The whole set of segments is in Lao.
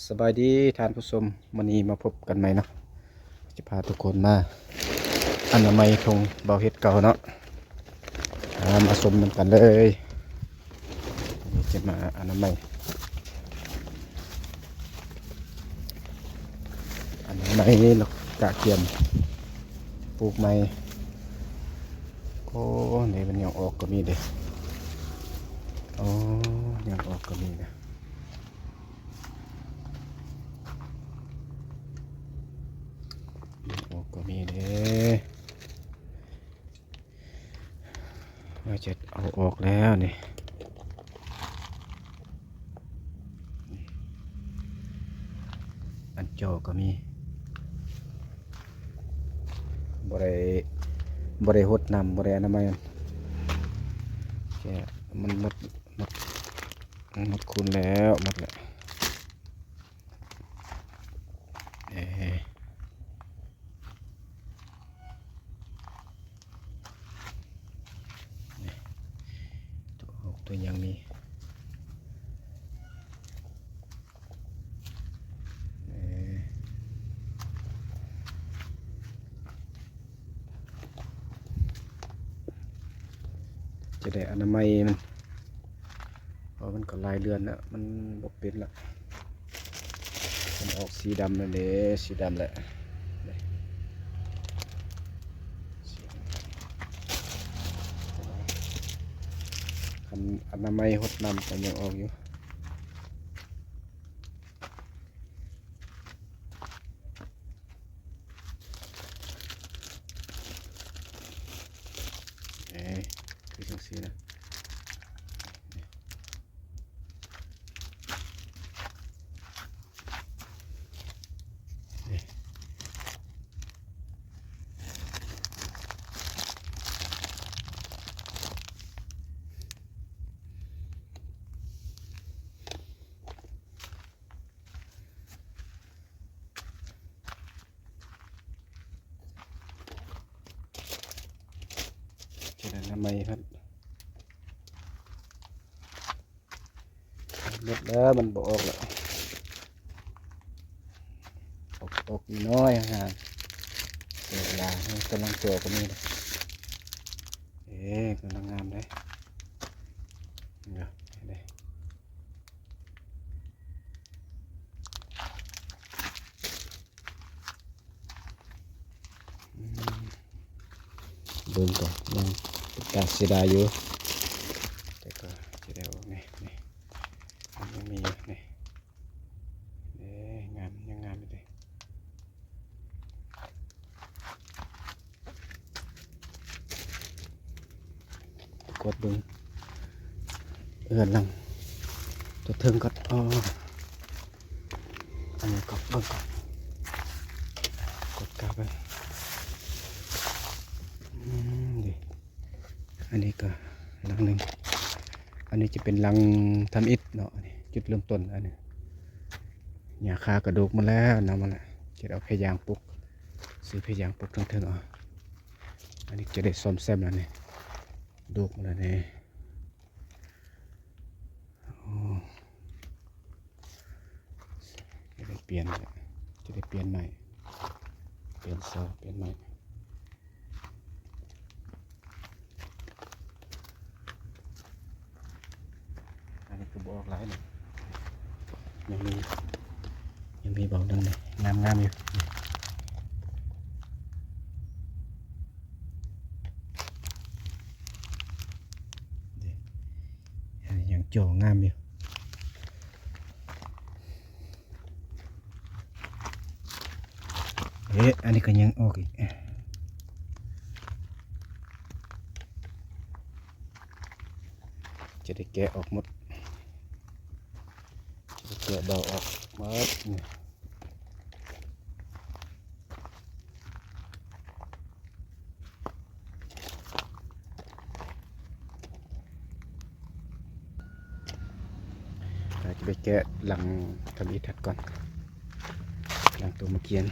ສະບາຍດີທ່ານຜູ້ຊົມ, ມື້ນີ້ມາພົບກັນໃໝ່ເນາະ, ຈະພາທຸກຄົນມາອະນາໄມຖົງເບົາເຫັດເກົ່າເນາະ. ອາ ມາຊົມນຳກັນເລີຍ, ຈະມາອະນາໄມ ອະນາໄມ ແລ້ວກະກຽມປູກໃໝ່. ໂອ້ ນີ້ມັນຍັງອອກກໍມີເດ້, ໂອ້ ຍັງອອກກໍມີເດ້. ອອກກໍມີເດ້, ວ່າຈະເອົາອອກແລ້ວນີ້. ອັນຈໍກໍມີ, ບໍ່ໄດ້ ບໍ່ໄດ້ຫົດນ້ຳ ບໍ່ໄດ້ອະນາໄມ ແກະ ມັນໝົດ ໝົດ ໝົດຄຸນແລ້ວ ໝົດແລ້ວ. ເອີ ນີ້ ຕົວອອກຕົວຫຍັງມີ. ເອີ ຈະໄດ້ອະນາໄມມັນ, ເພາະມັນກໍຫຼາຍເດືອນແລ້ວ ມັນບໍ່ເປັນລະ. ມັນອອກສີດຳແລ້ວເດ້, ສີດຳແລ້ວ. ຄັນອະນາໄມຫົດນ້ຳກໍຍັງອອກຢູ່. ເອີ ຄືຈັ່ງຊີ້ນະ. ຈະໄດ້ນຳໃໝ່ຄັບ. ໝົດແລ້ວ ມັນບໍ່ອອກແລ້ວ, ອອກ ອອກນ້ອຍໆ ຫ່າງໆ. ເວລາກຳລັງຈໍກໍມີເດ້, ເອີ ກຳລັງງາມເດ້. ເດີ ເດ້. ອືມ ເບິ່ງກ່ອນ ຍັງເປັນຕາເສຍດາຍຢູ່, ແຕ່ກໍຈະໄດ້ອອກແນ່ ນີ້ ມັນຍັງມີຢູ່ ນີ້ ເດ້ ງາມ ຍັງງາມຢູ່ເດ້. ກວດເບິ່ງເຮືອນຫຼັງຕົວເທິງກ່ອນ. ອໍ ອັນນີ້ກໍເບິ່ງກ່ອນ, ກວດກາເບິ່ງ. ອືມ ນີ້ ອັນນີ້ກໍຫຼັງໜຶ່ງ, ອັນນີ້ຈະເປັນຫຼັງທຳອິດເນາະ. ອັນນີ້ຈຸດເລີ່ມຕົ້ນ, ອັນນີ້ຫຍ້າຄາກະດູກໝົດແລ້ວ, ນຳມາແລ້ວ, ຈະໄດ້ເອົາແພຢາງປຸກ, ຊື້ແພຢາງປຸກເທິງໆ ເອົາ. ອັນນີ້ຈະໄດ້ສ້ອມແຊມແລ້ວນີ້, ດູກໝົດແລ້ວນີ້. ໂອ້ ຈະໄດ້ປ່ຽນແລ້ວ, ຈະໄດ້ປ່ຽນໃໝ່, ປ່ຽນເສົາ ປ່ຽນໄມ້. ອັນນີ້ຄືບໍ່ອອກຫຼາຍເນາະ, ຍັງມີ ຍັງມີເບົາໜຶ່ງນີ້ ງາມໆຢູ່. ເດ້ ຍັງຈໍງາມຢູ່. ເອະ ອັນນີ້ກໍຍັງອອກອີກ, ຈະໄດ້ແກະອອກໝົດ, ຈະໄດ້ແກະເບົາອອກໝົດນີ້. ອາດຈະໄປແກະຫຼັງທຳອິດທັດກ່ອນ, ຫຼັງໂຕມາກຽນ. ອ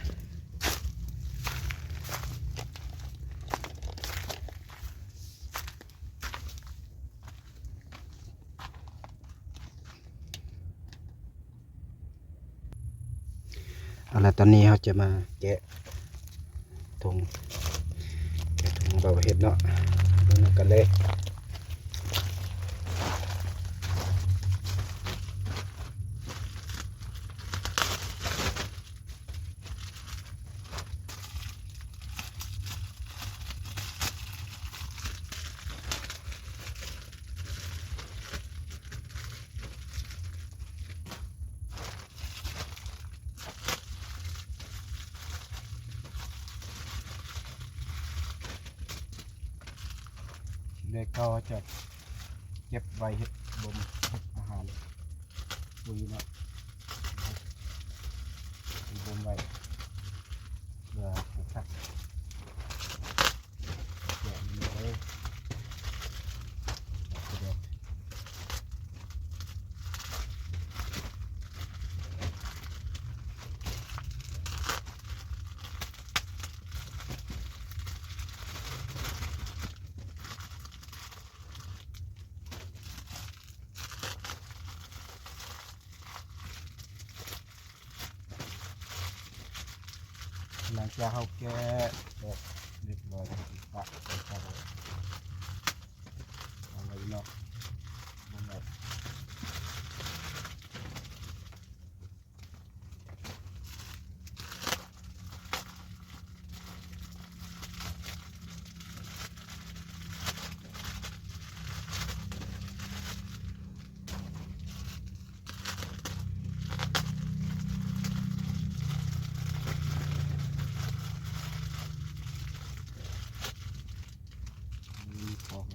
ເອົາລະ ຕອນນີ້ເຮົາຈະມາແກະຖົງ ແກະຖົງເບົາເຫັດເນາະ ເບິ່ງນຳກັນເລີຍ. ແລ້ວກໍຈະເກັບໄວ້ເຮັດບົ່ມ ເຮັດອາຫານປຸ໋ຍເນາະ ເຮັດບົ່ມໄວ້ເພື່ອປູກຜັກ. ແກະນີ້ເລີຍ ແກະ ຫຼັງຈາກເຮົາແກະແບບຮຽບຮ້ອຍແລ້ວ ເຮົາຊິປະໃສ່ເຕົາ ເອົາໄວ້ນອກ ບໍ່ແມ່ນ. ມີຂອງ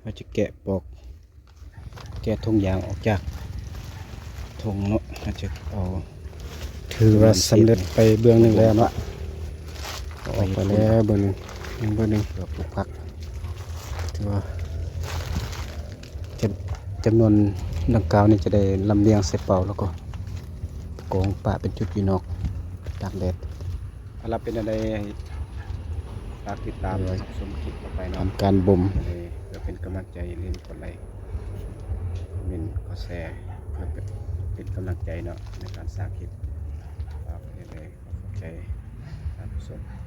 ເຮົາຈະແກະປອກ ແກະຖົງຢາງອອກຈາກຖົງເນາະ ເຮົາຈະເອົາ ຖືວ່າສຳເລັດໄປເບື້ອງໜຶ່ງແລ້ວເນາະ ອອກໄປແລ້ວເບື້ອງໜຶ່ງ ເບື້ອງໜຶ່ງ ເພື່ອປູກຜັກ ຖືວ່າຈຳ ຈຳນວນດັ່ງກ່າວນີ້ຈະໄດ້ລຳລຽງໃສ່ເປົາ ແລ້ວກໍກອງປະເປັນຈຸດຢູ່ນອກ ຕາກແດດ. ເອົາລະ ເປັນແນວໃດ ຝາກຕິດຕາມ ເອີ ຮັບຊົມຄລິບຕໍ່ໄປເນາະ ຕາມການບົ່ມ ເອີ ເພື່ອເປັນກຳລັງໃຈ ຢ່າລືມກົດໄລ ຄອມເມັນ ກົດແຊ ເພື່ອເປັນກຳລັງໃຈເນາະ ໃນການສ້າງຄລິບ ຝາກໄວ້ເລີຍ ຂອບໃຈທ່ານຜູ້ຊົມ.